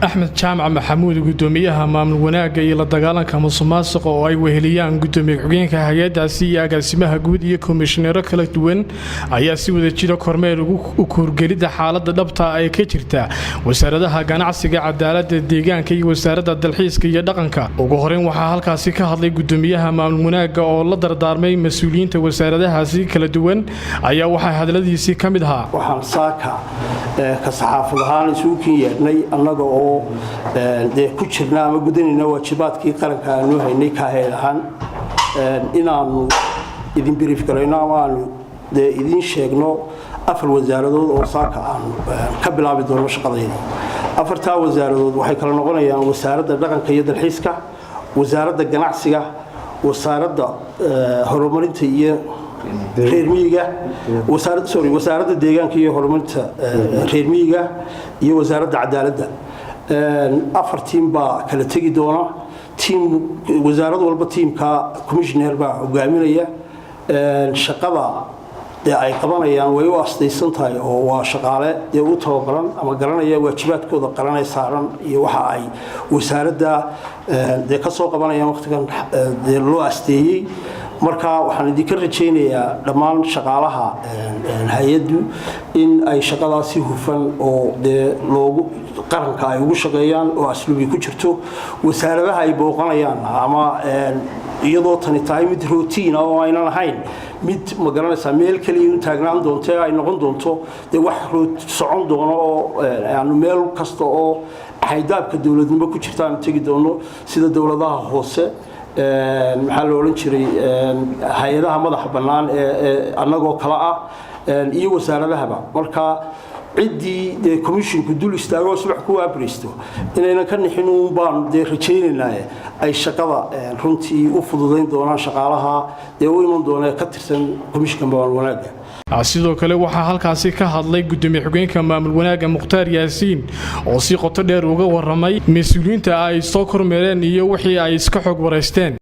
Axmed Jaamac Maxamuud, gudoomiyaha maamul wanaagga iyo la dagaalanka musuqmaasuqa, oo ay weheliyaan gudoomiye ku-xigeenka hay-adaasi iyo agaasimaha guud iyo komishineero kala duwan, ayaa si wada jira kormeer u kuurgelidda xaalada dhabta ee ka jirta wasaaradaha ganacsiga, cadaalada, deegaanka iyo wasaaradda dalxiiska iyo dhaqanka. Ugu horeyn waxaa halkaasi ka hadlay gudoomiyaha maamul wanaagga oo la dardaarmay mas-uuliyiinta wasaaradahaasi kala duwan. Ayaa waxaa hadaladiisii ka mid ahaa: Waxaan saaka ka saxaafad ahaan isugu kin yeedhnay, annaga oo dee ku jirna ama gudanayna waajibaadkii qaranka aanu haynay kaaheel ahaan, inaannu idin brief garayno ama aanu dee idiin sheegno afar wasaaradood oo saaka aanu ka bilaabi doono shaqadayda. Afartaa wasaaradood waxay kala noqonayaan Wasaaradda Dhaqanka iyo Dalxiiska, Wasaaradda Ganacsiga, Wasaaradda Horumarinta iyo Reer Miyiga, sorry, Wasaaradda Deegaanka iyo Horumarinta Reer Miyiga iyo Wasaaradda Cadaaladda. Afar team baa kala tegi doona. Team wasaarad walba teamka commissioner baa hogaaminaya. Shaqada dee ay qabanayaan way u astaysan tahay, oo waa shaqaale dee u tababaran ama garanaya waajibaadkooda qaranee saaran iyo waxa ay wasaaradda dee ka soo qabanayaan waqtigan dee loo asteeyey. Marka waxaan idinka rajaynayaa dhammaan shaqaalaha hay-addu in ay shaqadaasi hufan oo dee loogu qaranka ay ugu shaqeeyaan oo asluubi ku jirto. Wasaaradaha ay booqanayaan, ama iyadoo tani tahay mid routine oo aynan ahayn mid, ma garanaysaa, meel keliya u taagnaan doonto, ee ay noqon doonto dee wax socon doono oo aanu meel kasta oo xaydaabka dowladnimo ku jirta aanu tegi doono, sida dowladaha hoose, maxaa la odhan jiray, hay-adaha madaxa bannaan ee annagoo kale ah iyo wasaaradahaba. Marka ciddii dee commissionku dul istaago, subax ku waabristo, inaynan ka nixin uun baanu dee rajaynaynaa, ay shaqada runtii u fududayn doonaan shaqaalaha dee u iman doona ee ka tirsan commissionka maamul wanaagga. Sidoo kale waxaa halkaasi ka hadlay gudoomiye xigeenka maamul wanaagga, Mukhtaar Yaasiin, oo si qoto dheer uga waramay mas-uuliyiinta ay soo kormeereen iyo wixii ay iska xog waraysteen.